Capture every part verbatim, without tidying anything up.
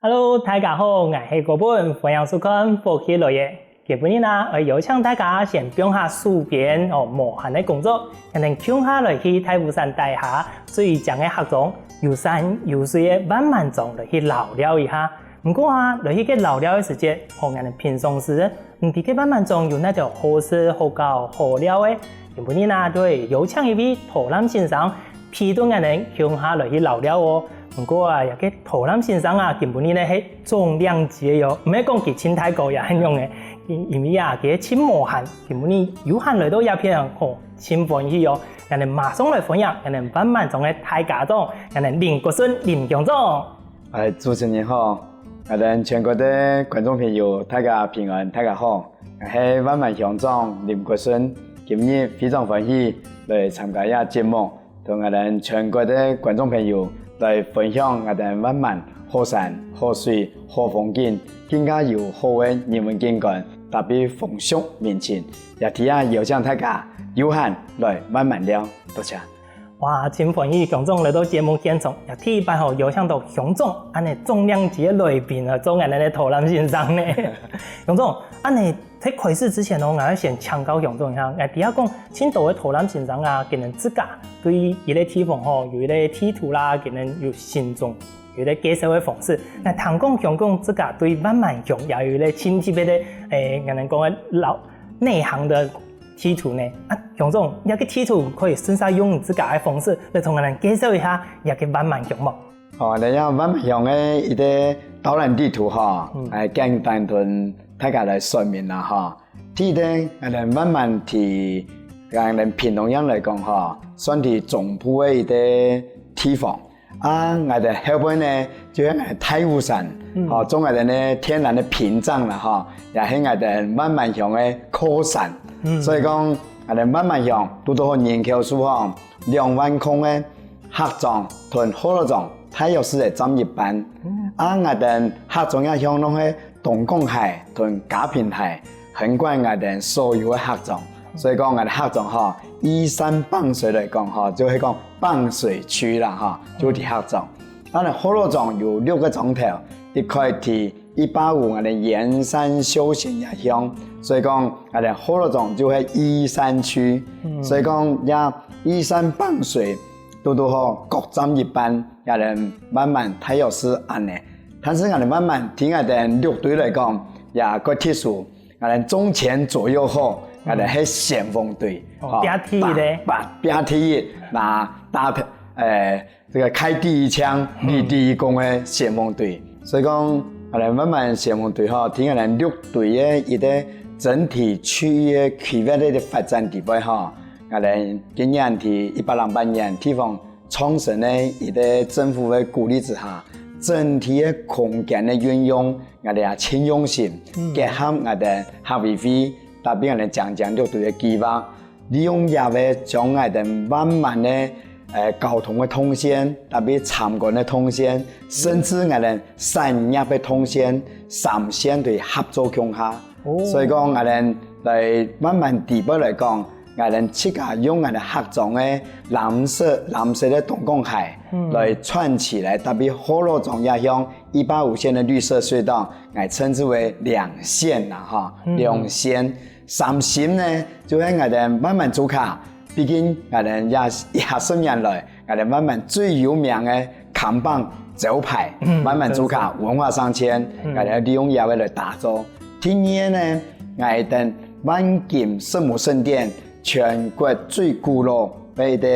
Hello，大家好，𠊎係國本，歡迎收看《福氣來了》。今晡日啊，愛邀請大家先放下手邊哦無閒个工作，𠊎等共下來去大武山底下最靚个客庄，有山有水个萬巒莊來去遶尞一下。毋過啊，來去該遶尞个時節，和𠊎等平常時毋知該萬巒莊有哪兜好食、好搞、好尞个，今晡日啊，就邀請一位導覽先生 陪同𠊎等共下來去遶尞哦。毋過啊，這个導覽先生啊，今晡日呢係總領機个喲，毋係講佢盡大個也恁樣个，因因為啊，佢盡無閒，今晡日有閒來到這片吼，盡歡喜哦。𠊎等馬上來歡迎𠊎等萬巒莊个大家長，𠊎等林國順林鄉長。哎，主持人好，𠊎等全國个觀眾朋友，大家平安，大家好，𠊎係萬巒鄉長林國順，今日非常歡喜來參加這節目。 同𠊎等全國个觀眾朋友來分享𠊎等萬巒好山、好水、好風景，更加有好个人文景觀，搭配風俗民情，也在這邀請大家有閒來萬巒尞，多謝。哇，盡歡喜鄉長來到節目現場，也第一擺吼邀請到鄉長恁仔重量級个來賓啊，做𠊎等个導覽先生呢。鄉長，恁仔 在開始之前哦，𠊎愛先請教鄉長一下，𠊎知影講，盡多个導覽先生啊，佢等自家對一個地方吼，有一個地圖啦，佢等有心中有一個介紹个方式。𠊎聽講鄉長自家對萬巒鄉也有一個盡特別个，誒，𠊎等講个老內行个地圖呢。啊，鄉長，這個地圖可以順續用你自家个方式來同𠊎等介紹一下這個萬巒鄉無？ 哦，這下萬巒鄉个一個導覽地圖吼，嗯。來簡單同大家來說明啦吼。第一個，𠊎等萬巒在𠊎等屏東縣來講吼，算在中部个一個地方。啊，𠊎等後背呢，就係𠊎等大武山，嗯。吼，做𠊎等个天然个屏障啦吼，也係𠊎等萬巒鄉个靠山。嗯。所以講，𠊎等萬巒鄉堵堵好人口數吼，兩萬空个 客庄同學老庄大約係會佔一半。嗯。啊，𠊎等客庄个鄉落去東港溪同嘉平溪，橫貫𠊎等所有个客庄。所以講，𠊎等客庄吼，依山傍水來講吼，就係講傍水區啦吼，就係客庄。啊，𠊎等學老庄有六個庄頭，一開始 一百五𠊎等員山休閒个鄉，所以講𠊎等學老庄就係依山區。嗯。所以講這依山傍水，堵堵好各佔一半，𠊎等萬巒大約係恁仔。但是𠊎等萬巒，對𠊎等六堆來講，也較特殊。𠊎等中前左右後，𠊎等係先鋒隊。哦，吼，拚第一个。拚，拚，拚第一，拿大，誒， 這個開第一槍、立第一功个先鋒隊。所以講，𠊎等萬巒先鋒隊吼，在𠊎等六堆个一個整體區域个規劃个發展底背吼，𠊎等今年在一百零八年地方創生个一個政府个鼓勵之下，整體个空間个運用，𠊎等也盡用心，嗯。結合𠊎等客委會，搭配𠊎等將將六堆个計畫， 利用這個將𠊎等萬巒个，呃，交通个動線，搭配參觀个動線，甚至𠊎等產業个動線，三線都合做共下。哦。所以講，𠊎等來萬巒地背來講，𠊎等自家用𠊎等客庄个藍色，藍色个東港溪，嗯。來串起來，搭配學老庄也像一八五線个綠色隧道，𠊎稱之為兩線啦，哈，嗯。兩線。 三線呢，就係𠊎等萬巒竹卡，畢竟𠊎等這一下十年來，𠊎等萬巒最有名个看板招牌，嗯，萬巒竹卡文化商圈，嗯。𠊎等利用這個來打造。第二呢，𠊎等萬金聖母聖殿，全國最古老个一個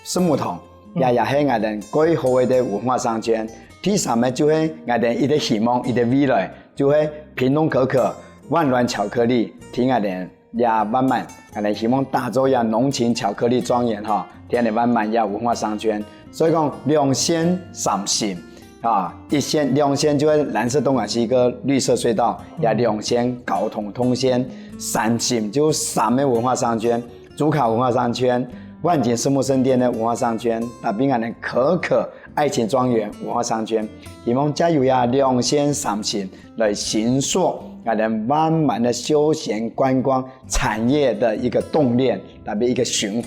聖母堂，嗯。也，也係𠊎等蓋好个一個文化商圈。第三呢，就係𠊎等一個希望，一個未來，就係屏東可可、萬巒巧克力，在𠊎等 這萬巒，𠊎等希望打造這濃情巧克力莊園哈，在𠊎等萬巒這文化商圈。所以講兩線三線，啊，一線、兩線就係藍色東港溪个綠色隧道，這兩線交通動線，三線就三個文化商圈，竹卡文化商圈、萬金聖母聖殿个文化商圈，搭配𠊎等可可愛情莊園文化商圈，希望藉由這兩線三線 來形塑𠊎等萬巒个休閒觀光產業个一個動鏈，搭配一個循環。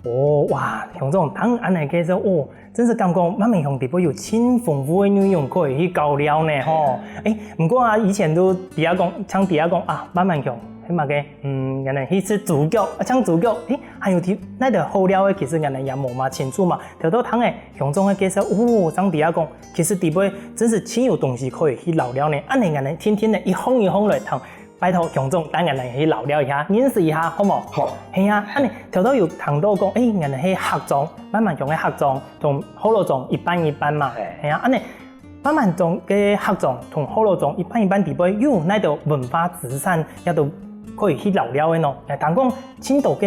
哦，哇，鄉長，聽恁仔介紹，哦，真係感覺萬巒鄉裡背有盡豐富个內容可以去搞尞呢吼。欸，毋過啊，以前都知啊講，常知啊講啊，萬巒鄉，係麼个，嗯，𠊎等去食豬腳，啊，像豬腳，欸，還有哪兜好尞个，其實𠊎等也無麼清楚嘛。頭頭聽欸，鄉長个介紹，哦，常知啊講，其實裡背真係盡有東西可以去遶尞呢。恁仔𠊎等定定仔一項一項來聽， 拜託鄉長帶𠊎等去遶尞一下，認識一下，好無？好。係啊，恁仔頭頭有聽著講，欸，𠊎等係客庄，萬巒鄉个客庄，同福佬庄一半一半嘛。係。係啊，恁仔萬巒庄个客庄同福佬庄一半一半裡背，有哪兜文化資產，也都可以去遶尞个呢？𠊎聽講盡多个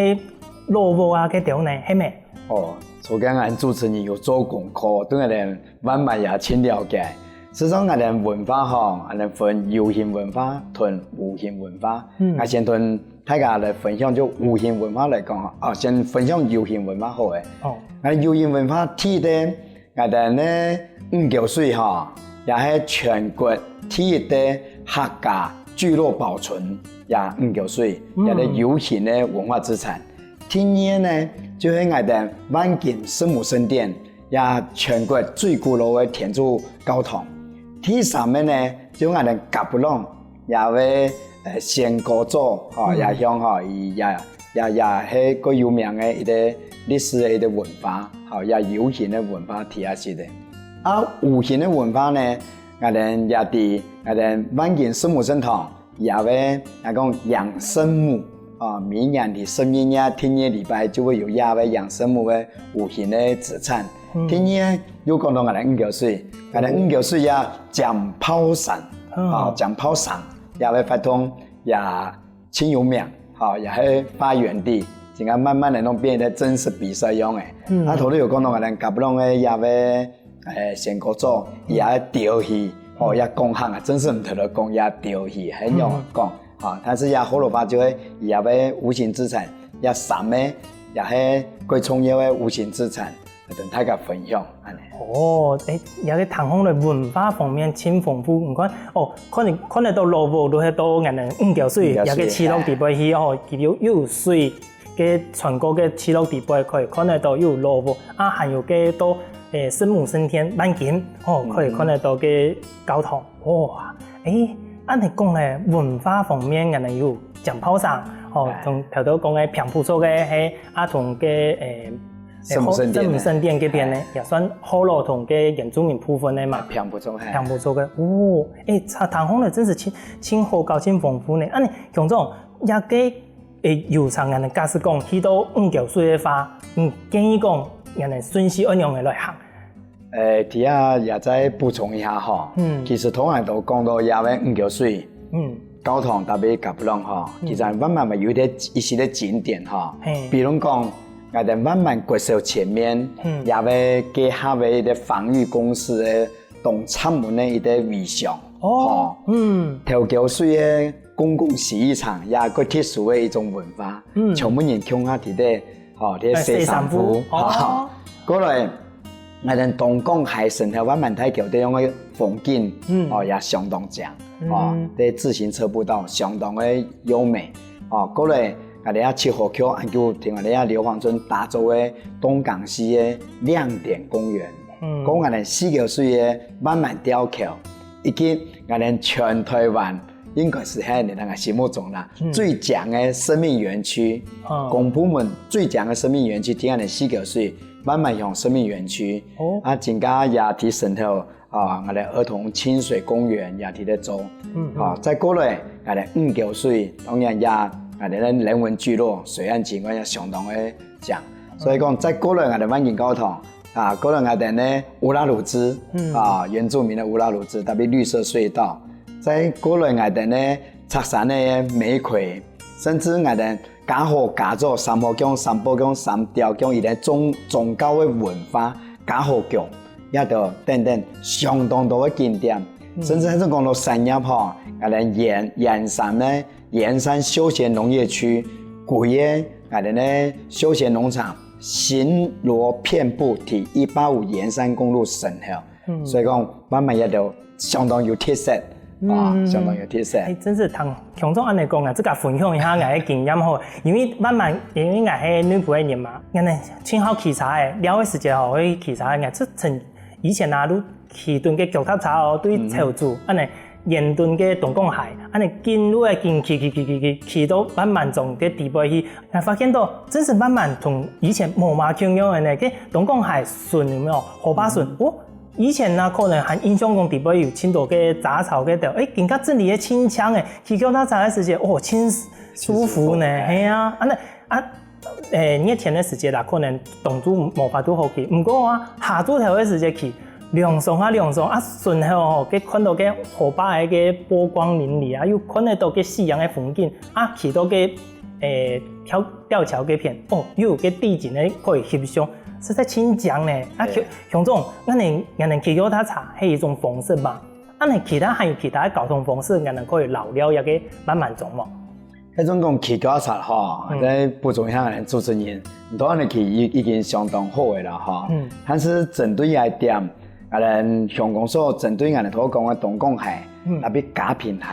老屋啊，該兜呢，係無？哦，昨天𠊎等主持人有做功課，對𠊎等 萬巒也盡了解。事實上，𠊎等文化吼，𠊎等分有形文化同無形文化。嗯。𠊎先同大家來分享，就有形文化來講吼，啊，先分享有形文化好了。哦。𠊎等有形文化第一个，𠊎等个五溝水吼，也係全國第一个客家聚落保存个五溝水，嗯。也係有形个文化資產。第二个呢，就係𠊎等萬金聖母聖殿， 也全國最古老个天主教堂。第三个呢，就𠊎等甲布朗，也个，呃，仙姑座，吼，嗯。也像吼，佢也，也，也係个有名个一个歷史个一个文化，吼，也有形个文化地下室个。啊，無形个文化呢，𠊎等也知，𠊎等萬金聖母聖堂， 也个，𠊎講迎聖母，啊，每年个十二月第二禮拜就會有這个迎聖母个無形个資產。嗯。第二又講著𠊎等五溝水，𠊎等五溝水也尖炮山，嗯。啊，尖炮山，這个活動也盡有名，啊，也係發源地，正經慢慢个攏變成正式比賽樣个。嗯。啊，頭頭有講著𠊎等甲布朗个這个 欸，仙姑座，佢也丟棄，吼，也講行啊，真係毋得來講，也丟棄，很勇講，哈，但是也福佬話就係，佢也个無形資產，也三个，也係最重要个無形資產，同大家分享，恁仔。哦，欸，這个聽起來文化方面盡豐富，你看，哦，看得，看得著老屋，就係到𠊎等五溝水，五溝水，這个聚落裡背去，吼，佢又，又有水， 个全國个聚落裡背可以看得著有老屋，啊，還有个到，欸，聖母聖殿萬金，吼，嗯，可以看得著个教堂。哇，欸，恁仔講呢，文化方面𠊎等有尖炮山，吼，對。從頭頭講个平埔族个，係，啊，同个，欸，聖母聖殿呢。聖母聖殿這片呢，也算福佬同个原住民部分个嘛。平埔族，係。平埔族个，哦，欸，聽，聽起來真係盡，盡好搞，盡豐富呢。恁仔，鄉長，這个 欸，有像恁仔假使講去到五溝水个話，你建議講恁仔順序愛仰仔來行？欸，這下也再補充一下吼。嗯。其實頭先都講著這个五溝水，嗯。教堂搭配甲布朗吼，嗯。其實萬巒嘛有一个，一些个景點吼。嘿。比如講，𠊎等萬巒國小前面，嗯。這个結合个一个防禦工事个 當熱門个一个位上。哦，吼。嗯。頭溝水个公共洗浴場，也有个特殊个一種文化，嗯。全部人共下在該，吼，在該洗衫褲，洗衫褲。哦。吼。過來，𠊎等東港海神頭萬巒大橋這樣个風景，嗯。哦，也相當靚，嗯。哦，這自行車步道相當个優美。哦，過來，𠊎等也七河橋，恁久聽𠊎等也硫磺村打造个東港西个亮點公園。 嗯。講𠊎等四溝水个萬巒吊橋，以及𠊎等全台灣應該係在𠊎等个心目中啦，嗯。最靚个生命園區，哦。公部門最靚个生命園區，在𠊎等四溝水萬巒鄉生命園區。哦。啊，今下也在神頭，啊，𠊎等兒童親水公園也在該做。嗯，嗯。啊，再過來，𠊎等五溝水，當然也，𠊎等个人文聚落，水岸景觀也相當个靚。所以講，再過來，𠊎等萬金教堂， 啊，過來𠊎等个烏拉魯茲，嗯。啊，原住民个烏拉魯茲，特別綠色隧道。再過來𠊎等个赤山个玫瑰，甚至𠊎等加河加左三河宮、三寶宮、三貂宮，佢等宗，宗教个文化，加河宮，也都等等相當多个景點。嗯。甚至係講到產業吼，𠊎等員，員山个 員山休閒農業區，規个𠊎等个休閒農場，巡邏遍布在一八五員山公路脣頭。嗯。所以講，萬巒也都相當有特色。嗯，相當有特色。哎，真是聽鄉長恁樣講啊，自家分享一下𠊎个經驗吼，因為慢慢，因為𠊎係內埔个人嘛，𠊎呢盡好騎車个，尞个時節吼會騎車个，𠊎就曾以前啊，都騎等个腳踏車哦，對潮州，恁樣沿等个東港溪，恁樣緊路个緊騎騎騎騎騎，騎到萬巒莊个底背去，𠊎發現到真是萬巒同以前無麼共樣个呢，該東港溪脣有無有？河壩脣，哦， 以前啊，可能還印象講底背有盡多个雜草个頭，哎，今下整理个盡靚哎，騎腳踏車个時節，哦，盡舒服呢，係啊，恁樣啊，誒，熱天个時節啦，可能當晝無法度好騎，毋過啊，下晝頭个時節騎，涼爽啊涼爽啊，順後吼，該看到該河壩个該波光粼粼啊，又看得到該夕陽个風景啊，騎到該誒吊吊橋該片，哦，又有該地景个可以翕相，實在盡靚呢。啊，鄉鄉長，恁樣恁樣騎腳踏車係一種方式嘛？恁樣其他還有其他个交通方式，恁樣可以遶尞這个萬巒莊無？該種講騎腳踏車吼，再補充一下，主持人，你都恁樣騎已已經相當好个啦吼。但是針對這一點， 𠊎等鄉公所針對𠊎等頭講个東港溪，嗯，特別嘉平溪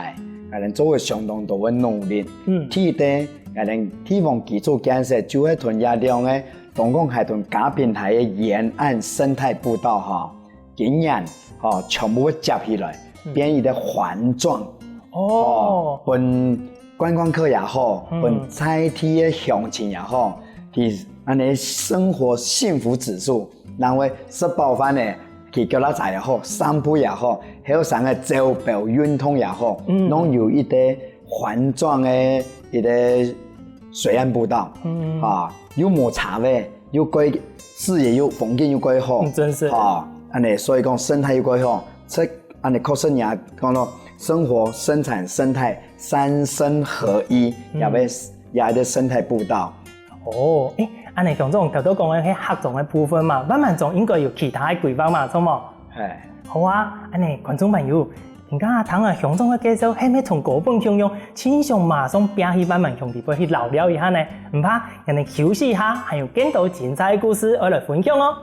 ，𠊎等做了相當多个努力。嗯，第一个，𠊎等希望基礎建設就係同這兩个東港溪同嘉平溪个沿岸生態步道吼，今年吼全部會接起來，變一个環狀。哦，分觀光客也好，分在地个鄉親也好，佢恁樣生活幸福指數 人會食飽飯呢，騎腳踏車也好，散步也好，後生个走步運動也好，攏有一个環狀个一个水岸步道，啊，又無車位，又蓋視野又風景又蓋好，嗯，真是。啊，恁樣所以講生態又蓋好，這恁樣確實也講到生活、生產、生態三生合一，也會也个生態步道。 哦，誒，恁樣鄉長頭頭講个係客庄个部分嘛，萬巒莊應該有其他个規劃嘛，著無？係。好啊，恁樣觀眾朋友，你看啊，聽了鄉長个介紹，係毋係同哥本共樣，盡想馬上飛去萬巒鄉底背去遶尞一下呢？毋怕，𠊎等休息一下，還有更多精彩个故事愛來分享哦。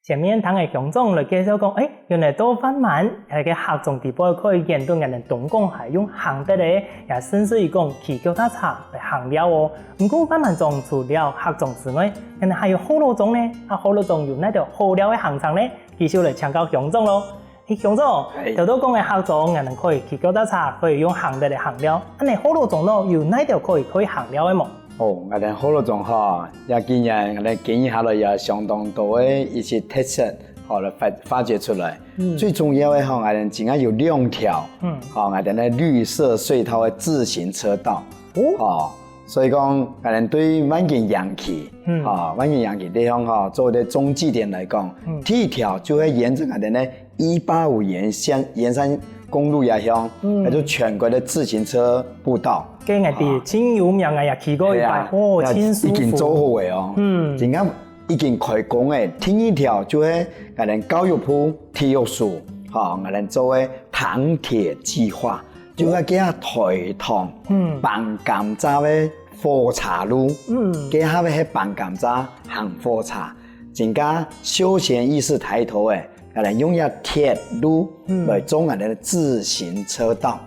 前面聽个鄉長來介紹講，誒，原來到萬巒，該个客庄底背可以沿著𠊎等東港溪用行得个，也甚至於講騎腳踏車來行尞哦。毋過萬巒莊除了客庄之外，𠊎等還有福佬庄呢，啊，福佬庄有哪兜好尞个行程呢？繼續來請教鄉長咯。 誒，鄉長，頭頭講个客庄，𠊎等可以騎腳踏車，可以用行得个行尞。恁樣福佬庄呢，有哪兜可以可以行尞个無？哦，𠊎等福佬庄吼，這幾年𠊎等經營下來也相當多个一些特色，吼，來發發掘出來。最重要个吼，𠊎等今下有兩條，吼，𠊎等个綠色隧道个自行車道。哦， 所以講，𠊎等對萬金營區，吼，萬金營區地方吼，做一個中繼點來講，第一條就係沿著𠊎等个一八五沿線沿山公路這項，該就全國个自行車步道。該𠊎知，盡有名个，也騎過一擺，哦，盡舒服。已經做好个哦，嗯，今下已經開工个。第二條就係𠊎等教育部體育署，吼，𠊎等做个糖鐵計畫。 就係該下台糖，嗯，放甘蔗个火車路，嗯，該下个係放甘蔗行火車，今下休閒意識抬頭个，𠊎等用這鐵路，嗯，來做𠊎等个自行車道。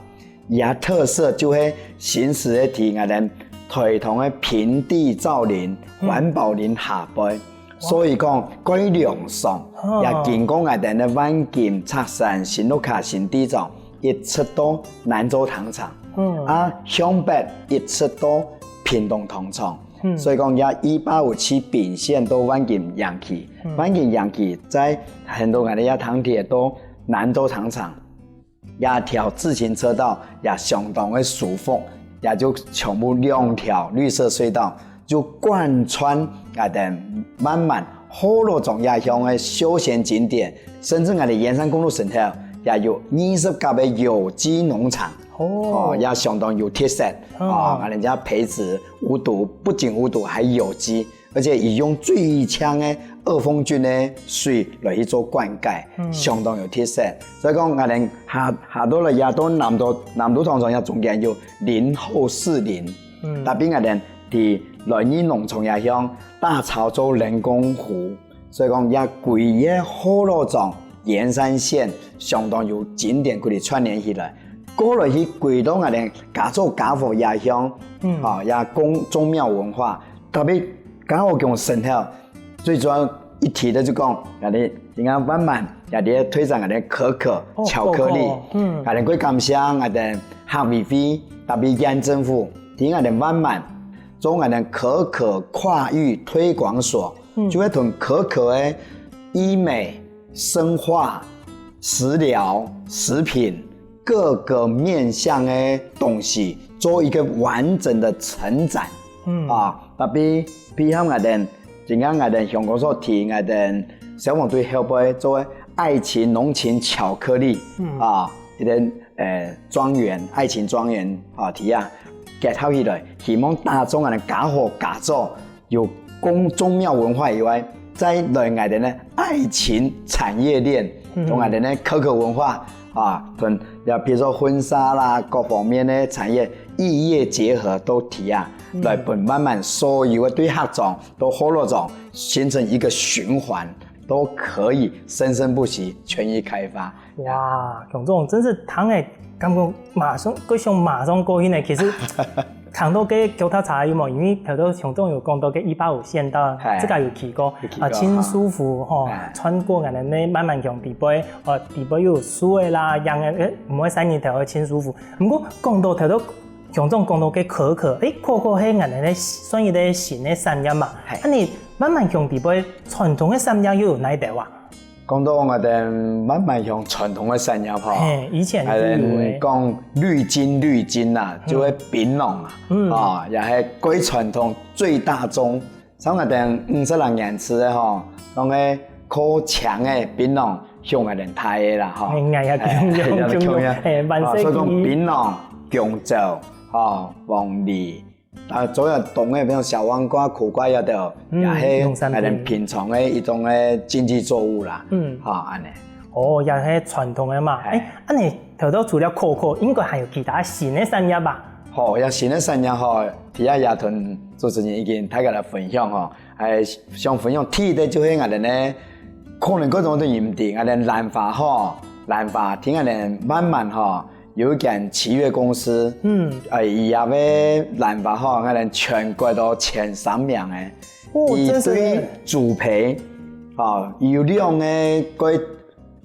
這特色就係行駛个地，𠊎等台糖个平地造林、環保林下背。 所以講，蓋涼爽，也經過𠊎等个萬金、赤山、新屋下、新地庄，一直到南州糖廠，啊，向北一直到屏東糖廠。所以講，這一八五七併線到萬金營區，萬金營區再行到𠊎等這糖鐵到南州糖廠。 這條自行車道也相當个舒服，也就全部兩條綠色隧道，就貫穿𠊎等萬巒福佬庄這項个休閒景點，甚至𠊎等沿山公路脣頭也有二十甲个有機農場，哦，也相當有特色，哦，𠊎等這培植無毒，不僅無毒，還有機。 而且佢用最靚个二峰圳个水來去做灌溉，相當有特色。所以講，𠊎等下下到了也到南都南都糖廠也中間有林後四林，特別𠊎等在來義農場也向打造做人工湖，所以講也歸个河洛庄、員山線相當有景點可以串聯起來。過來去歸到𠊎等家族家伙也向，啊，也講宗廟文化，特別家伙講神頭，最主要一提的就講，𠊎等今下萬巒，𠊎等推展𠊎等可可巧克力，可可，嗯，𠊎等過感謝𠊎等客委會，特別縣政府，提𠊎等萬巒，做𠊎等可可跨域推廣所，就會同可可个醫美、生化、食療、食品各個面向个東西做一個完整的承展。嗯，啊，特別配合𠊎等，今下𠊎等香港所提𠊎等消防隊後背做个愛情濃情巧克力，嗯，啊，一個呃莊園，愛情莊園啊，提啊，結合起來，希望打造𠊎等家伙家族 有講宗廟文化以外，再來𠊎等个愛情產業鏈，同𠊎等个可可文化啊，同也比如說婚紗啦，各方面个產業異業結合都提啊，來分萬巒所有个對客庄到河洛庄形成一個循環，都可以生生不息，全域開發。 哇，鄉長真係聽了感覺馬上，佢想馬上過去呢。其實聽到个腳踏車有無？因為頭頭鄉長有講到个一八五縣道，自家有去過，啊，盡舒服吼，穿過𠊎等个萬巒鄉底背，哦，底背有樹仔啦，樣仔，毋會晒日頭，盡舒服。毋過講到頭頭鄉長講到个可可，誒，可可係𠊎等个算一個新个產業嘛。恁呢萬巒鄉底背傳統个產業又有哪兜啊？ 講到𠊎等萬巒鄉傳統个產業吼，嘿，以前就有个。𠊎等講綠金綠金啊，就係檳榔啊，啊，也係最傳統、最大宗。像𠊎等五十零年次个吼，當係靠青个檳榔向𠊎等大个啦吼。哎，𠊎也共樣，共樣，哎，萬歲。所以講檳榔、弓蕉、吼黃梨， 啊，主要種个，比如小黃瓜、苦瓜這兜，也係𠊎等平常个一種个經濟作物啦。嗯，哈，恁呢。哦，也係傳統个嘛。哎，恁呢，頭頭除了可可，應該還有其他新个產業吧？好，這新个產業吼，今下也同主持人已經大家來分享吼，哎，想分享第一个就係𠊎等呢，可能各種都毋知，𠊎等蘭花吼，蘭花，聽𠊎等萬巒吼， 有一間企業公司，嗯，呃，佢个蘭花吼，𠊎等全國都前三名个。哦，佢對栽培，哦，有兩个个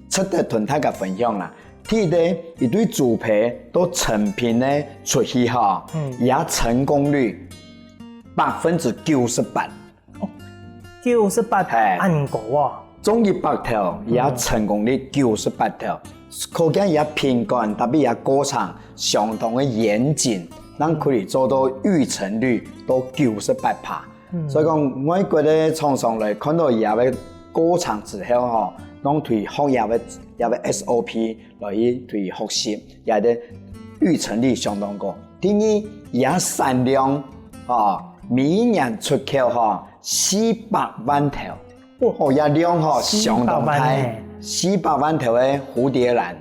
值得同大家分享啦。第一个，佢對栽培到成品个出去吼，佢个成功率百分之九十八。 九十八，嘿，恁高啊！種一百頭，佢个成功率九十八頭，可見佢个品管，特別佢个過程相當个嚴謹，正可以做到育成率到九十八趴。所以講，外國个廠商來看到佢个過程之後吼，攏對學佢个，佢个S O P來去對學習，佢个育成率相當高。第二，佢个產量，吼，每一年出口吼， 四百萬頭。哦，這量吼，相當大，四百萬呢。四百萬頭个蝴蝶蘭，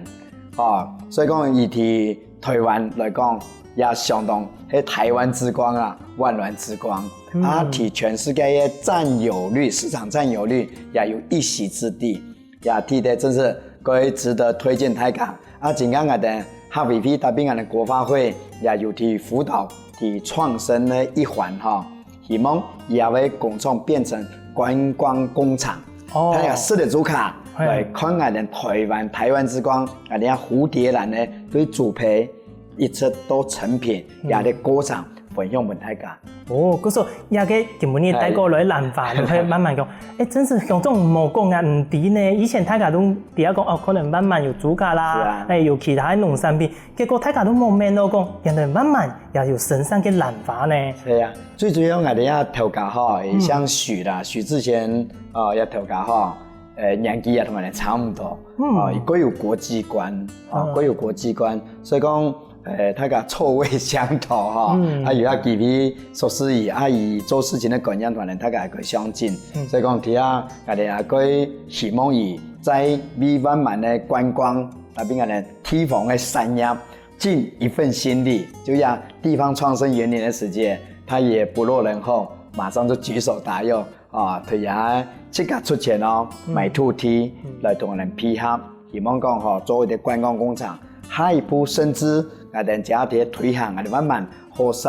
哦，所以講，佢在台灣來講，也相當係台灣之光啊，萬巒之光。啊，在全世界个佔有率，市場佔有率也有一席之地。 這地帶真係可以值得推薦大家。啊，今下𠊎等客委會搭配𠊎等國發會也有在輔導、在創生个一環吼，希望佢个工廠變成觀光工廠。哦，大家食了竹卡，嘿，來看𠊎等台灣，台灣之光，𠊎等个蝴蝶蘭呢，對栽培一直到成品，佢个過程分享分大家。 哦，故所這个今晡日帶過來蘭花，你會慢慢講，哎，真係鄉長無講啊，毋知呢。以前大家都知啊講，哦，可能慢慢有竹卡啦，哎，有其他个農產品，結果大家都無愐到講，原來慢慢也有生產个蘭花呢。係啊，最主要𠊎等這頭家吼，像許啦，許志賢，哦，這頭家吼，呃，年紀也同𠊎等差毋多，哦，佢有國際觀，哦，佢有國際觀，所以講，呃，大家臭味相投哈，嗯。啊，有遐機會熟識佢，啊，佢做事情个觀念團呢，大家也可以相近。嗯。所以講，第下，𠊎兜也可以希望佢在為萬巒个觀光，啊，並且呢，地方个產業盡一份心力，就像地方創生園林个時節，佢也不落人後，馬上就舉手答應， 啊，佢也自家出錢哦，嗯。買土地，嗯。來同𠊎兜配合，希望講吼，做一個觀光工廠。下一步甚至𠊎兜這下在推行，𠊎兜萬巒好食，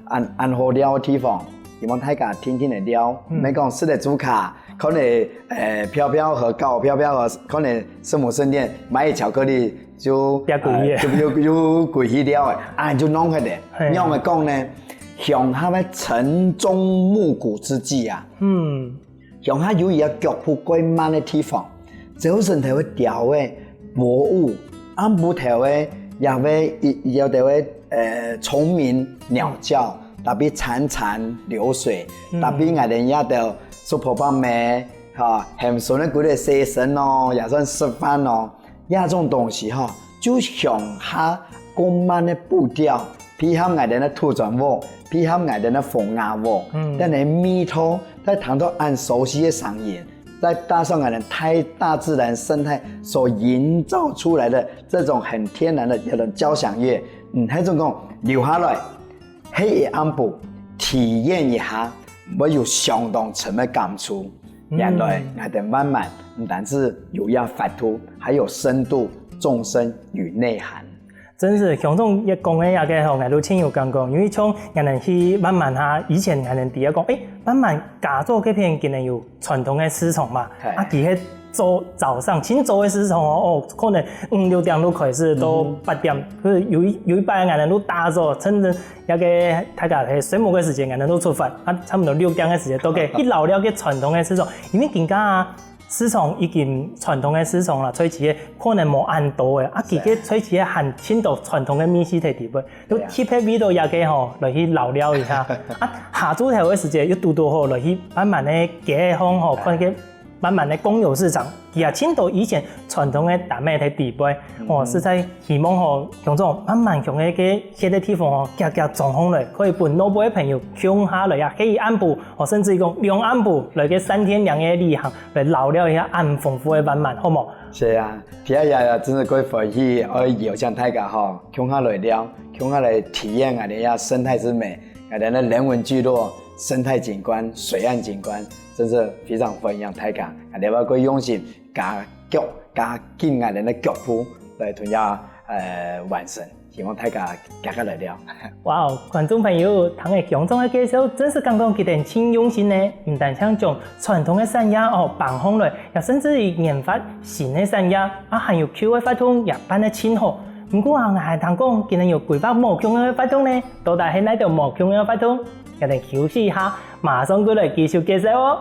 恁，恁好尞个地方，希望大家定定來尞，嗯。毋免講食了豬跤，可能，呃，漂漂河，搞漂漂河，可能聖母聖殿買巧克力就，變貴个。呃，就又，又貴去了，啊，就弄忒了。嘿。仰般講呢？ 鄉下个晨鐘暮鼓之際啊，嗯。鄉下有一個腳步較慢个地方，朝晨頭會鳥仔、薄霧，暗晡頭仔也會有，有兜仔，呃，蟲鳴鳥叫，特別潺潺流水，嗯。特別𠊎兜這兜叔婆伯姆，哈，喊孫仔歸來洗身哦，也算食飯哦。 這種東西吼，就鄉下較慢个步調，配合𠊎兜个土磚屋，配合𠊎兜个風雅屋，嗯。但係味道，再聽到恁熟悉个聲音，再搭上𠊎兜大，大自然生態所營造出來的這種很天然的這種交響樂，嗯，該種講留下來， 歇一暗晡，體驗一下，會有相當深个感觸。嗯。原來𠊎兜萬巒毋單只有這法度，還有深度、眾生與內涵。真係，鄉長一講个這個吼，𠊎都盡有感覺，因為像𠊎兜去萬巒下，以前𠊎兜知个講，誒，萬巒佳作該片竟然有傳統个市場嘛，嘿。啊，佢係 早，早上，盡早个市場哦，哦，可能五六點就開始，到八點，嗯。所以有一，有一擺𠊎兜就打早，趁著該個大家係睡目个時間，𠊎兜就出發，啊，差不多六點个時間，到該去遶尞該傳統个市場，因為今下啊，市場已經傳統个市場啦，菜市仔可能無恁多个，啊，佢个菜市仔還盡多傳統个美食在裡背，就特別為著這個吼，來去遶尞一下。啊，下晝頭个時間又堵堵好，來去慢慢个街項吼，看該 萬巒个公有市場，佢也盡多以前傳統个擔仔在裡背。哦，實在希望吼，鄉長，萬巒鄉个該歇个地方吼，遽遽裝䟘來，可以分外背个朋友共下來啊，歇一暗晡，哦，甚至於講兩暗晡，來個三天兩夜个旅行，來遶尞一下恁豐富个萬巒，好無？係啊，這下也真係蓋歡喜，愛邀請大家吼，共下來尞，共下來體驗𠊎兜這生態之美，𠊎兜个人文聚落、生態景觀、水岸景觀， 真係非常歡迎大家，𠊎兜會過用心加腳、加緊𠊎兜个腳步來同佢，呃，完成。希望大家遽遽來尞。哇哦，觀眾朋友，聽了鄉長个介紹，真係感覺佢兜盡用心呢！毋單淨將傳統个產業哦搬䟘來，也甚至於研發新个產業，啊，還有舊个活動也辦得盡好。毋過啊，𠊎還聽講，佢兜有規劃無共樣个活動呢，到底係哪兜無共樣个活動？𠊎兜休息一下，馬上過來繼續介紹哦。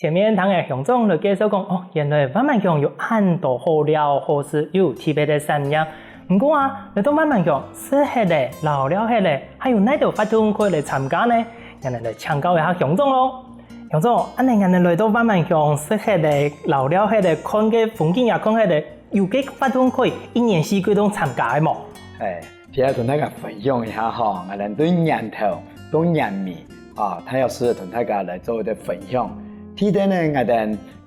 前面聽个鄉長來介紹講，哦，原來萬巒鄉有恁多好尞、好食又有特別个產業。毋過啊，來到萬巒鄉食忒了、遶尞忒了，還有哪兜活動可以來參加呢？𠊎兜來請教一下鄉長咯。鄉長，恁呢𠊎兜來到萬巒鄉食忒了、遶尞忒了，看个風景也看忒了，有个活動可以一年四季都參加个無？哎， 今日同大家分享一下吼，𠊎兜對年頭到年尾啊，大約係同大家來做一個分享。記得呢，𠊎兜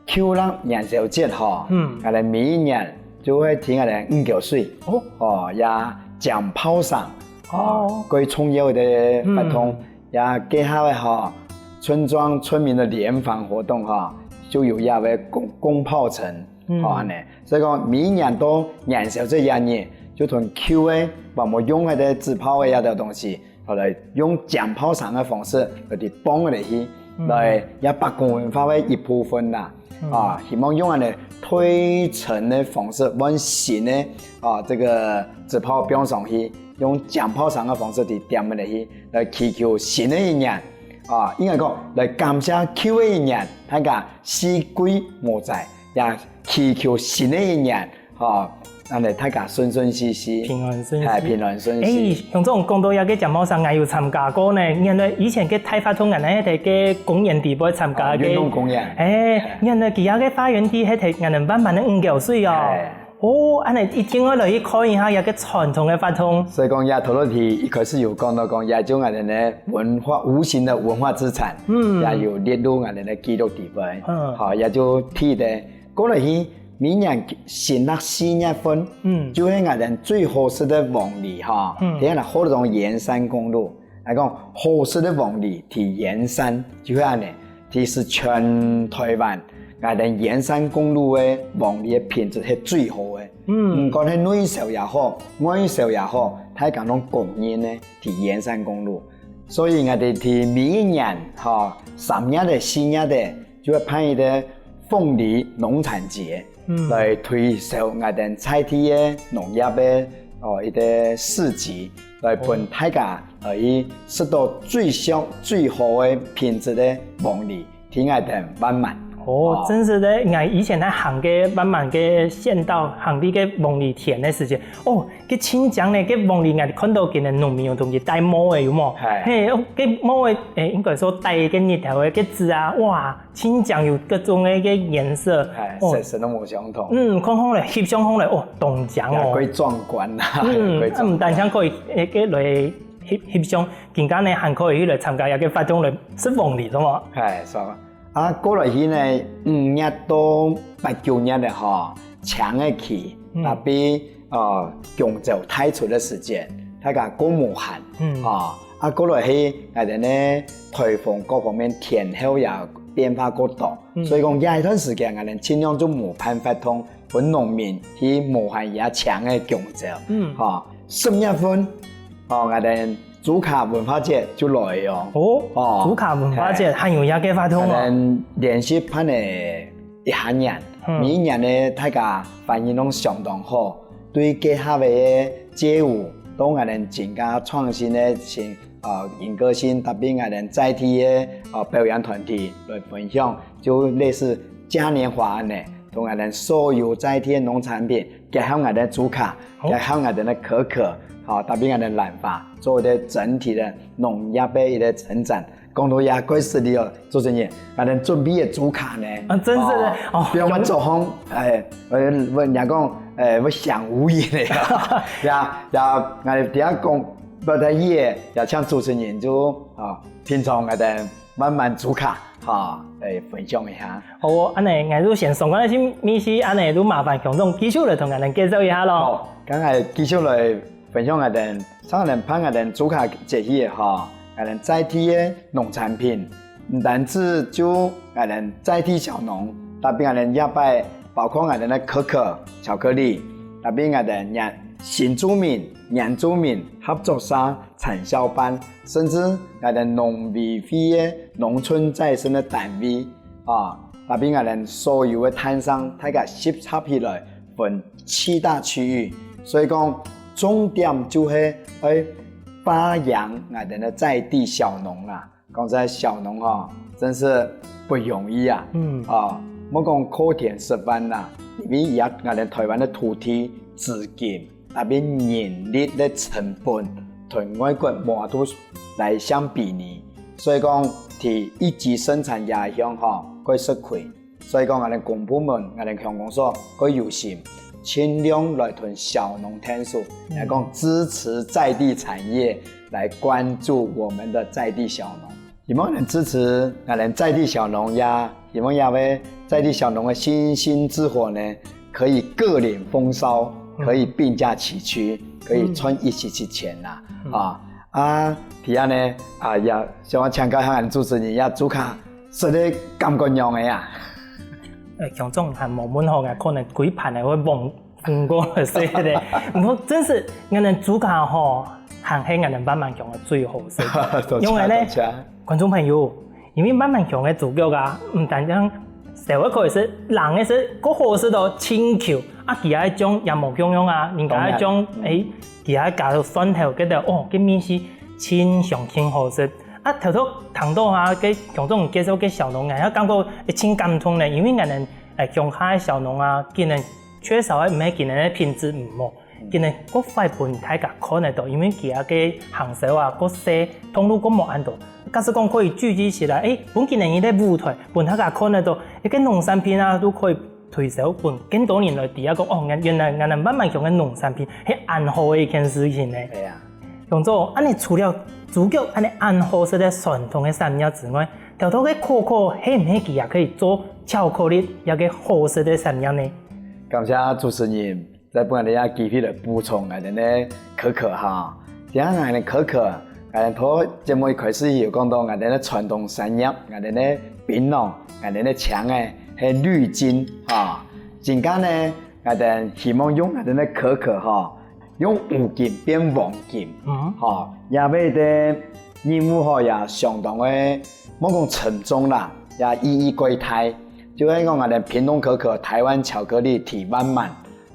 舊曆元宵節吼，嗯。𠊎兜每一年就會在𠊎兜五溝水，哦。哦，也撿炮仗，哦。哦，最重要个活動，嗯。也結合个吼，村莊村民个聯防活動吼，就有這個攻，攻炮城。 嗯。吼，恁呢。所以講，每年到元宵節這日，就同舊个，還無用个紙炮个這兜東西，後來用撿炮仗个方式來去放落去，嗯。來也百工文化个一部分啦。嗯。啊，希望用恁呢推陳个方式，換新个，啊，這個紙炮放上去，用撿炮仗个方式去點落去，來祈求新个一年啊，應該講來感謝舊个一年，大家四季無災，也祈求新个一年，吼，恁呢大家順順序序，平安順序。哎，平安順序。哎，鄉長講到這个節目上，𠊎有參加過呢。原來以前个大活動，𠊎等在个公園底背參加个。哦，運動公園。哎，原來佢个花園地，該係𠊎等慢慢个五溝水哦。哎。 哦，恁呢一定愛來去看一下這个傳統个活動。所以講，這頭路題一開始有講到講，這種恁呢文化，無形的文化資產，嗯，也有列入𠊎等个記錄底背。嗯，好，也就提的，過來去，每年新曆四月份，嗯，就係𠊎等最好食个黃梨哈，嗯，等下來好多種沿山公路， 來講，好食个黃梨在沿山，就係恁呢，其實全台灣，𠊎等沿山公路个黃梨个品質係最好个。嗯，毋管係內銷也好，外銷也好，大家攏公認个，在沿山公路。所以𠊎等在每一年，吼，三月个、四月个，就會辦一個鳳梨農產節。 嗯，來推銷𠊎等在地个農業个，哦，一個市集，來分大家，呃，去食到最香、最好个品質个黃梨，在𠊎等萬巒。哦，哦，真係个，𠊎以前在行个萬巒个縣道，行該个黃梨田个時節，哦，該盡靚呢，該黃梨𠊎看到今日農民有同佢戴帽仔，有無？係。嘿，哦，該帽仔，誒，應該說戴个日頭个該子啊，哇， 盡靚有各種个个顏色。哎，哦，色，色都無相同。嗯，看看咧，翕相看咧，哦，當靚哦。也過壯觀啊，嗯，過壯觀。啊，毋單淨可以，誒，个來翕，翕相，更加呢，還可以去來參加一個活動來食黃梨，係無？哎，是啊。啊，過來去呢，五月到八九月个吼，青个期，嗯，特別 呃，弓蕉大出个時節，大家過無閒，嗯，啊，啊，過來係𠊎等呢，颱風各方面天候也變化過大，嗯，所以講，這一段時間，𠊎等盡量就無辦法通分農民去無閒這青个弓蕉，嗯，哈，十月份，哦，𠊎等竹卡文化節就來哦。哦，哦，竹卡文化節，嘿，還有這個活動哦。𠊎等連續辦了一下年，嗯，每一年呢，大家反應都相當好。 對結合个街舞，到𠊎等增加創新个新，呃，鶯歌星，搭配𠊎等在地个，呃，表演團體來分享，就類似嘉年華恁呢，同𠊎等所有在地个農產品，結合𠊎等竹卡，哦，結合𠊎等个可可，好，搭配𠊎等蘭花，做一個整體个農業个一個成長。 講到這个時節哦，主持人，𠊎等準備个竹卡呢？啊，真係个，哦，哦，比如講，有做好，哎，呃，𠊎，人家講，哎，𠊎想無言个，呀，呀，𠊎等等下講，不得已个，也請主持人就，啊，平常𠊎等萬巒竹卡，哈，來分享一下。好哦，恁呢，𠊎就先送過來先，米西，恁呢，就麻煩鄉長繼續來同𠊎等介紹一下咯。好，剛才繼續來 分享𠊎等，像𠊎等辦𠊎等竹卡節日吼，𠊎等在地个農產品，毋單止就𠊎等在地小農，搭配𠊎等這擺包括𠊎等个可可、巧克力，搭配𠊎等原，新住民、原住民合作社、產銷班，甚至𠊎等農委會个農村再生个單位，啊，搭配𠊎等所有个攤商，大家集合起來， 分七大區域。所以講，重點就係愛發揚𠊎等个在地小農啦。講實在，小農吼，真是不容易啊。嗯。啊，莫講靠天食飯啦，因為這𠊎等台灣个土地、資金，搭配人力个成本，同外國無法度來相比擬。所以講，在一級生產這項吼，會食虧。 所以講，𠊎等公部門、𠊎等鄉公所，愛有心，盡量來同小農牽手，嗯，來講支持在地產業，來關注我們的在地小農。希望能支持𠊎等在地小農呀，希望這位在地小農个星星之火呢，可以各領風騷，嗯，可以並駕齊驅，可以賺一息息錢啦。嗯。啊，啊，第二呢，啊，也希望請教𠊎等主持人，這竹卡 食个感覺仰仔啊？呃，鄉長還無問好，𠊎可能歸盤个會忘，忘過了，所以咧，毋過真係，𠊎等竹卡吼，還係𠊎等萬巒鄉个最好食。多謝，因為呢，多謝。觀眾朋友，因為萬巒鄉个竹角啊，毋單淨燒个可以食，冷个食，過好食到盡Q，啊，其他个醬也無共樣啊，人家个醬，當然。嗯。誒，其他加到蒜頭，覺得，哦，該味緒盡香盡好食。啊，頭頭聽到啊，該鄉長介紹个小農啊，𠊎感覺會盡感動呢，因為𠊎等，欸，鄉下个小農啊，佢等缺少个毋係佢等个品質毋好，佢等過快分大家看得到，因為佢个行銷啊，過細，通路過無恁多。假使講可以聚集起來，欸，分佢等一個舞台，分大家看得到，一個農產品啊，都可以推銷分更多人來知啊，講哦，原來𠊎等萬巒鄉个農產品係恁好个一件事情呢。係啊。鄉長，恁呢除了豬腳恁呢恁好食个傳統个產業之外，頭頭个可可係毋係佢也可以做巧克力這個好食个產業呢？感謝主持人，再分𠊎兜這機會來補充𠊎兜个可可哈。這下𠊎兜可可，𠊎兜頭節目一開始有講到𠊎兜个傳統產業，𠊎兜个檳榔，𠊎兜个青个係綠金哈。今下呢， 𠊎兜希望用𠊎兜个可可吼，用烏金變黃金，嗯。吼，這位个任務吼也相當个，莫講沉重啦，也意義過大。就係講𠊎兜屏東可可，台灣巧克力第一萬巒。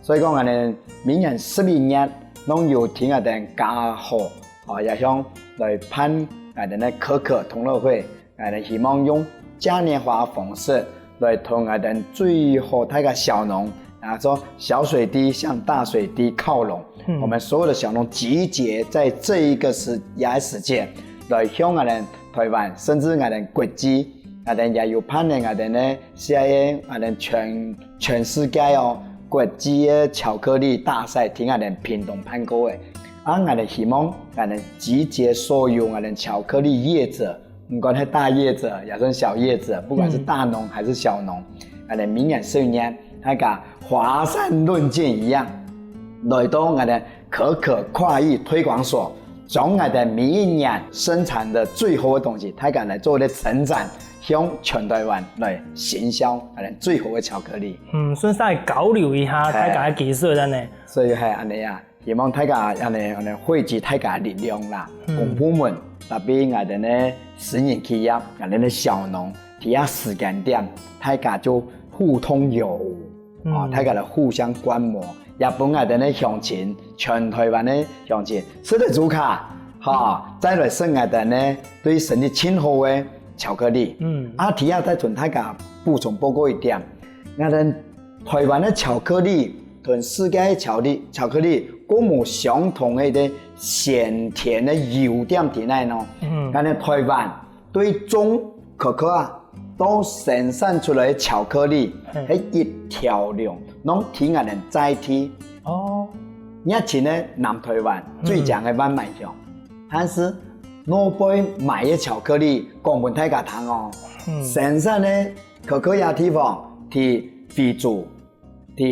所以講𠊎兜明年十一月，攏有聽𠊎兜嘉禾，吼，也想來辦𠊎兜个可可同樂會。 𠊎兜希望用嘉年華方式來同𠊎兜最好大个小農，啊，說小水滴向大水滴靠攏。嗯。我們所有的小農集結在這一個時，這個時間，來向𠊎兜台灣，甚至𠊎兜國際，𠊎兜也有辦理𠊎兜呢，係𠊎兜全，全世界哦，國際个巧克力大賽，在𠊎兜屏東辦過个。啊，𠊎兜希望𠊎兜集結所有𠊎兜巧克力業者， 毋管係大業者，也算小業者，不管是大農還是小農，嗯。𠊎兜明年十一月，大家華山論劍一樣，來到𠊎兜可可跨域推廣所，將𠊎兜每一年生產的最好的東西，大家來做一個成長，向全台灣來行銷𠊎兜最好的巧克力。嗯，順勢交流一下，嘿。大家个技術恁呢。所以係恁呢啊。 希望大家恁呢，恁呢匯集大家力量啦，嗯。公部門，特別𠊎兜呢私人企業，𠊎兜呢小農，在這時間點，大家就互通有無，嗯。啊，大家來互相觀摩，也分𠊎兜呢鄉親，全台灣个鄉親，食著豬跤，哈，再來食𠊎兜呢對身體盡好个巧克力。嗯。啊，在這再同大家補充報告一點，𠊎兜 台灣个巧克力同世界个巧克力，巧克力，過無相同个一個鮮甜个優點在哪呢？嗯。𠊎兜台灣對種可可啊，到生產出來个巧克力，嗯。係一條龍，攏在𠊎兜在地。哦。熱情个南台灣，嗯。最靚个萬巒鄉。但是，外背賣个巧克力，講分大家聽哦。嗯。生產个 可可這地方，在非洲，在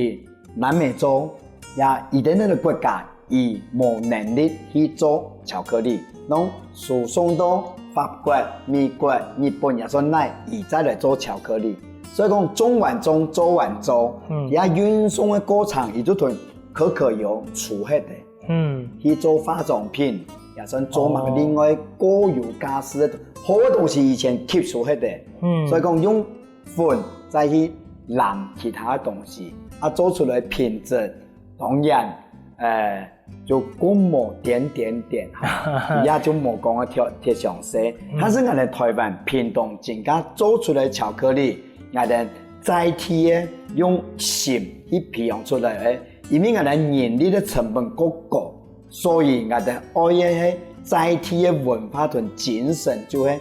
南美洲，也一等等个國家，佢無能力去做巧克力，攏輸送到法國、美國、日本也算哪，佢再來做巧克力。所以講，種還種，做還做，嗯。這運送个過程，佢就同可可油儲忒个。 嗯。去做化妝品，也算做麼个，哦。另外過油價值个好个東西以前吸收忒个。嗯。所以講用粉再去濫其他个東西，啊，做出來品質，當然，呃，就過無點點點，哈，也就無講个忒，忒詳細。嗯。但是𠊎兜台灣屏東真正做出來巧克力，𠊎兜在地个用心去培養出來个， 因為𠊎兜人力个成本過高，所以𠊎兜愛个係在地个文化同精神，就係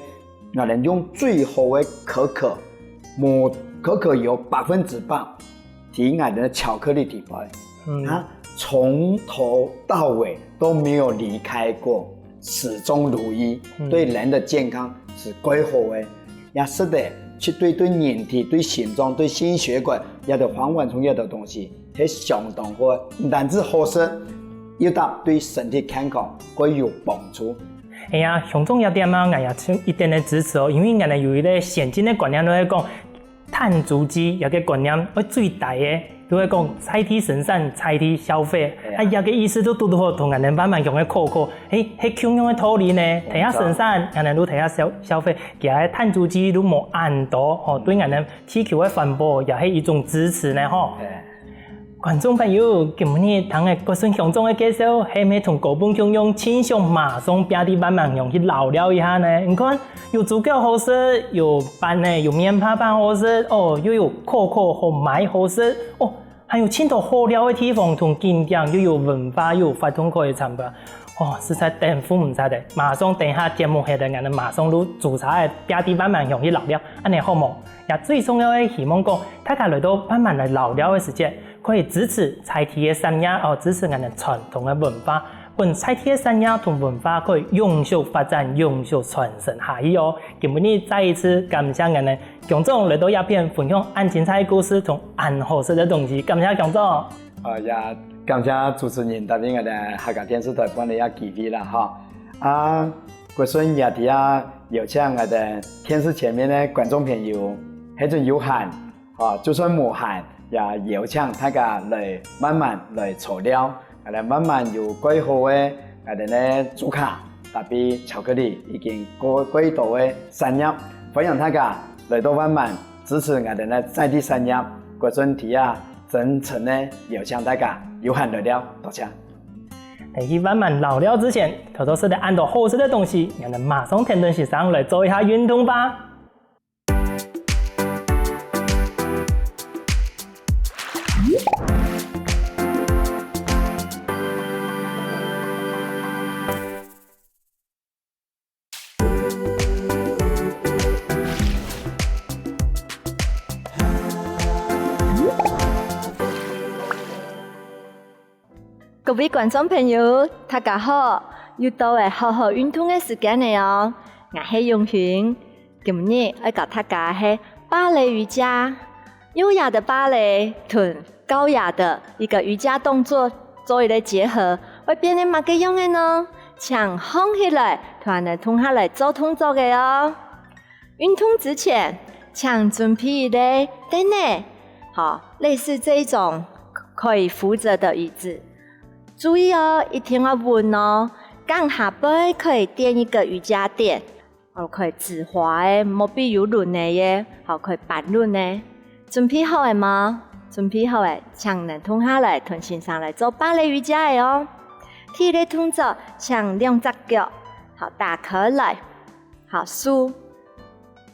𠊎兜用最好个可可，無可可油百分之百，在𠊎兜个巧克力底背，嗯。佢從頭到尾都沒有離開過，始終如一，嗯。對人的健康是最好个。 也食得，絕對對人體、對心臟、對心血管，這兜環環相扣个東西，係相當好个，毋單止好食，又搭對身體健康會有幫助。哎呀，鄉長這點啊，𠊎也一定个支持哦，因為𠊎兜有一個先進个觀念，就係講，碳足跡這個觀念，愛最大个，就係講在地生產、在地消費。哎呀。啊，這個意思就堵堵好同𠊎兜萬巒鄉个可可，係，係共樣个道理呢。在這生產，𠊎兜就在這消，消費， 佢个碳足跡就無恁多，吼，對𠊎兜地球个環保也係一種支持呢，吼。嘿。觀眾朋友，今晡日聽个國順鄉長个介紹，係毋係同過往共樣，盡想馬上拚到萬巒鄉去遶尞一下呢？你看，有豬腳好食，有粄呢，有麵包粄好食，哦，又有可可好賣好食，哦，還有盡多好尞个地方同景點，又有文化，又有活動可以參加。哦，實在等毋煞了，馬上等下節目歇了，𠊎等馬上就租車仔拚到萬巒鄉去遶尞，恁呢好無？也最重要个，希望講大家來到萬巒來遶尞个時節， 可以支持在地个產業哦，支持𠊎等傳統个文化，分在地个產業同文化可以永續發展、永續傳承下去哦。今晡日再一次感謝𠊎等鄉長來到這片分享恁精彩个故事同恁好食个東西，感謝鄉長。啊，也感謝主持人搭𠊎等客家電視台分這个機會啦哈。啊，國順也在這邀請𠊎等電視前面个觀眾朋友，係準有閒， 啊，就算無閒，也邀請大家來萬巒來坐尞。𠊎等萬巒有蓋好个𠊎等个豬腳，搭配巧克力，以及蓋蓋多个產業，歡迎大家來到萬巒，支持𠊎等个在地產業。國順在這真誠个邀請大家有閒來尞，多謝。在去萬巒遶尞之前，頭頭食了恁多好食个東西，𠊎等馬上跈等先生來做一下運動吧。 各位觀眾朋友，大家好！又到了好好運動个時間了哦！𠊎係永興，今日愛教大家个係芭蕾瑜伽。優雅的芭蕾同高雅的一個瑜伽動作做一個結合，會變成麼个樣仔呢？請䟘起來，同𠊎等共下來做動作仔哦！ 運動之前，請準備一個凳仔，好，類似這一種可以扶著的椅子。注意哦，一定要穩哦，槓下背可以墊一個瑜伽墊，好，可以直滑个，無必有輪仔个，好，可以搬輪仔。準備好了嗎？準備好了，請你共下來，同先生來做芭蕾瑜伽仔哦。第一個動作，請兩隻腳，好，打開來。 好，手，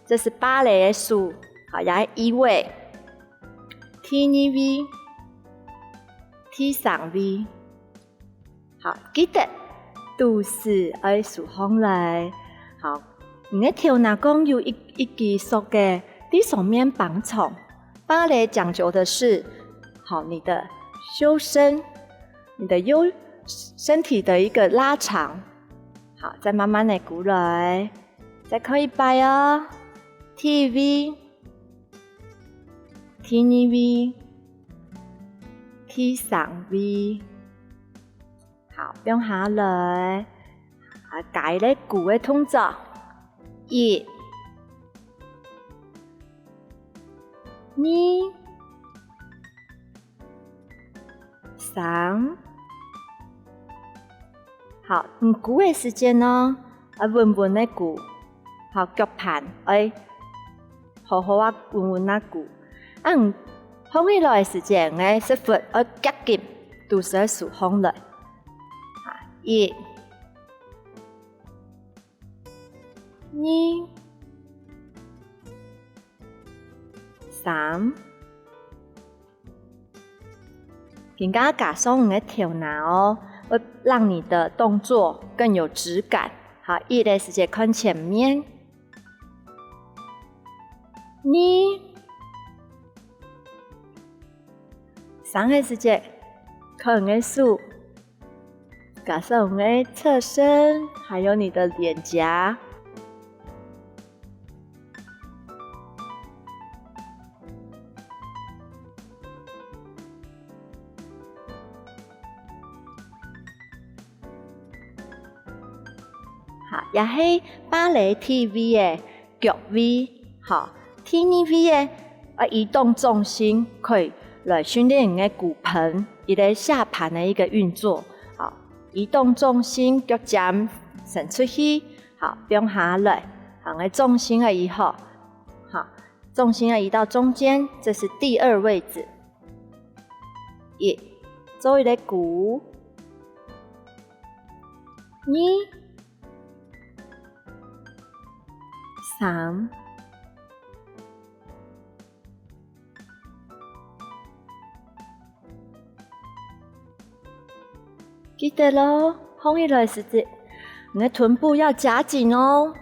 這是芭蕾个手，好，也係一位。第二位，第三位。好，記得，肚屎愛收䟘來。好，你个頭那講有一，一支索仔，在上面幫助。芭蕾講究的是，好，你的修身，你的優，身體的一個拉長。好，再慢慢的鼓來。 再過一擺哦。第一位，第二位，第三位。好，放下來。啊，加一個鼓个動作。一，二， 三。好，你鼓个時節呢，愛穩穩个鼓，好，腳盤愛好好仔穩穩仔鼓。啊，你䟘起來个時節，你个屎朏愛夾緊，肚屎愛收䟘來。啊，一，二， 三。更加加上你个頭那哦，會讓你的動作更有質感。好，一个時節看前面。二。三个時節看你个手。 加上你个側身，還有你的臉頰。好，這係芭蕾第一位个 腳位，好，第二位个，呃，移動重心，可以來訓練你个骨盆，一個下盤个一個運作，好，移動重心，腳尖伸出去，好，放下來，好，你个重心个移好，好，重心个移到中間，這是第二位置。一，做一個鼓。二、三。記得哦，䟘起來時節，你个臀部愛夾緊哦。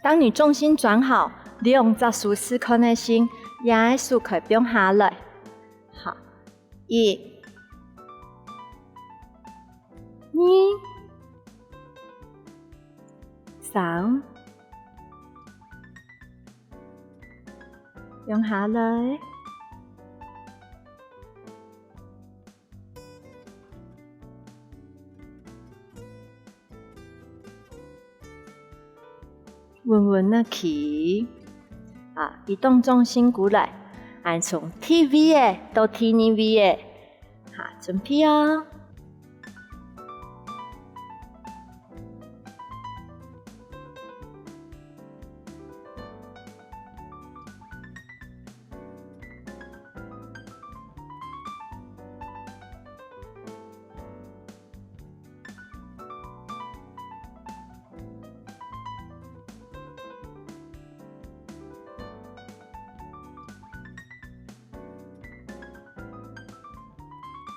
當你重心轉好，兩隻手試看仔先，這下手可以放下來。好，一、二、三，放下來。 穩穩仔企。啊，移動重心過來，恁從第一位仔到第二位仔。好，準備哦。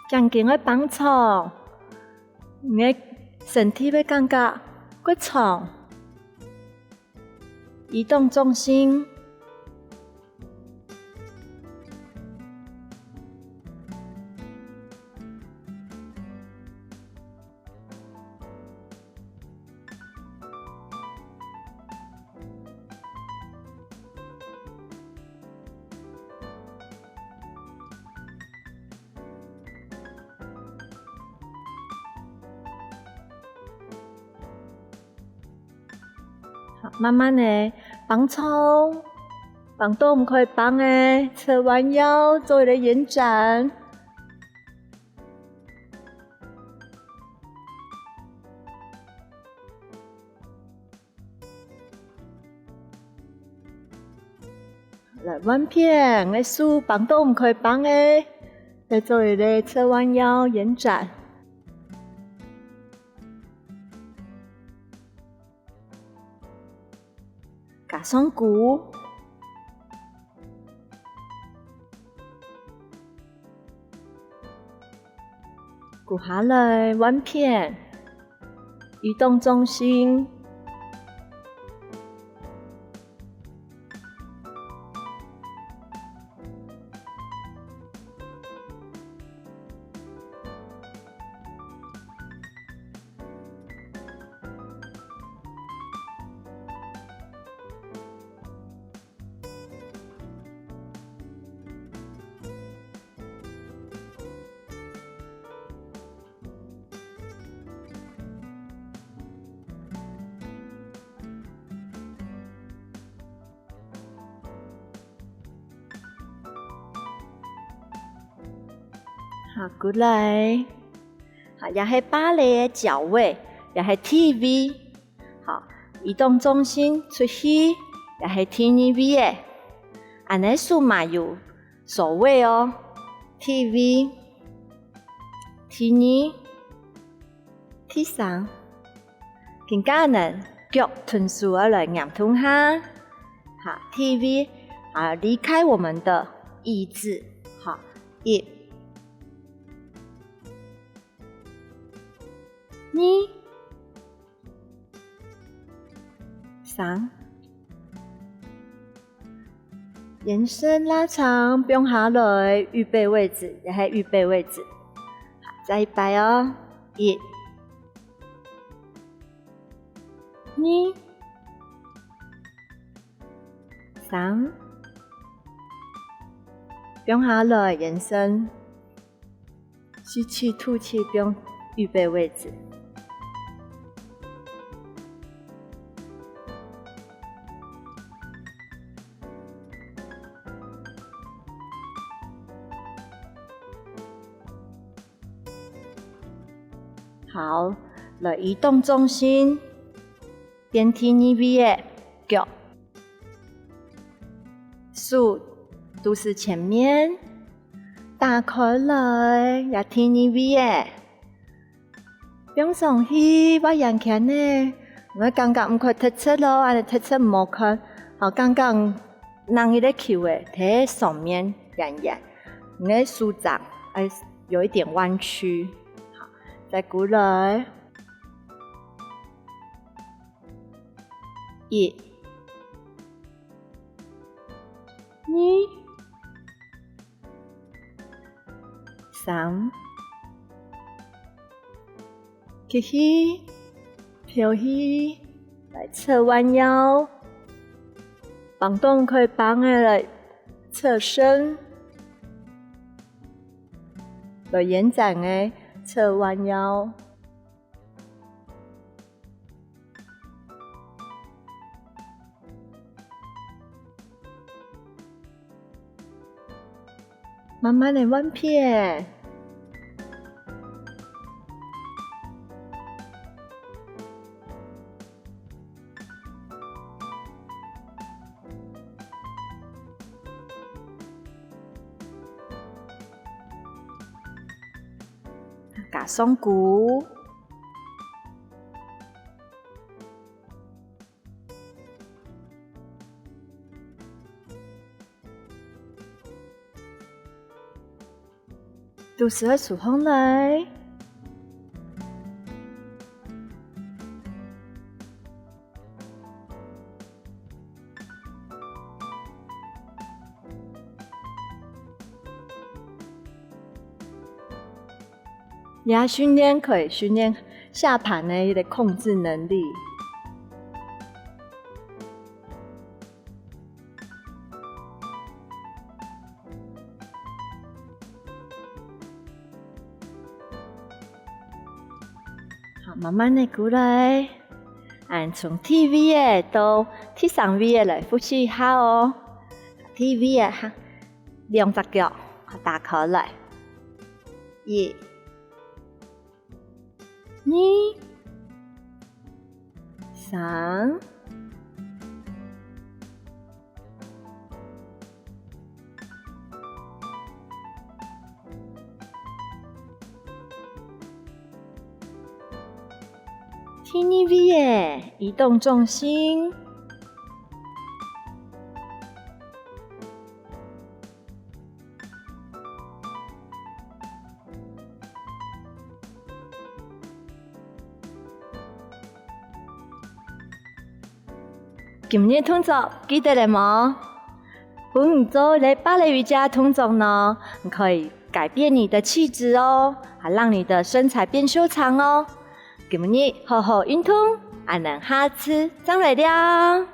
緊緊愛挷長，你个身體會感覺較長。 移動重心。 好，慢慢仔，挷長，挷到毋可以挷仔，側彎腰，做一個延展。 來，換片，你个手挷到毋可以挷仔，來做一個側彎腰延展。加上鼓，鼓下來，換片。 移動重心。 好，過來。好，這係芭蕾个腳位，這係第一位。 好，移動重心出去，這係第二位仔。恁仔手嘛有所謂哦，第一位、第二、第三。今下呢，腳同手愛來黏同下。好，第一位，啊，離開我們的椅子。好，一、二、 三。延伸拉長，放下來，預備位置，這係預備位置。好，再一擺哦。一、二、三。放下來，延伸。吸氣、吐氣，不用預備位置。好，來移動重心，變第二位个腳。手肚屎前面，打開來，也第二位个。放鬆去，畫圓圈呢。𠊎感覺毋可以突出咯，恁樣突出毋好看。好，感覺拿一個球仔，在上面圓圓，你个手掌，哎，有一點彎曲。好，再過來。 一、二、三，吸氣，敨氣，來側彎腰，放鬆開放仔來側身，來延展个側彎腰。 慢慢仔換片。加上跍。 肚屎愛收䟘來。 這訓練可以訓練下盤个一個控制能力。 好，慢慢仔過來。恁從第二位仔到第三位仔來複習一下哦。第二位仔哈，兩隻腳打開來。一、 二、三。第二位仔，移動重心。 今日動作記得了無？分你做了芭蕾瑜伽動作呢，你可以改變你的氣質哦，還讓你的身材變修長哦。今日好好運動，俺等下次正來尞。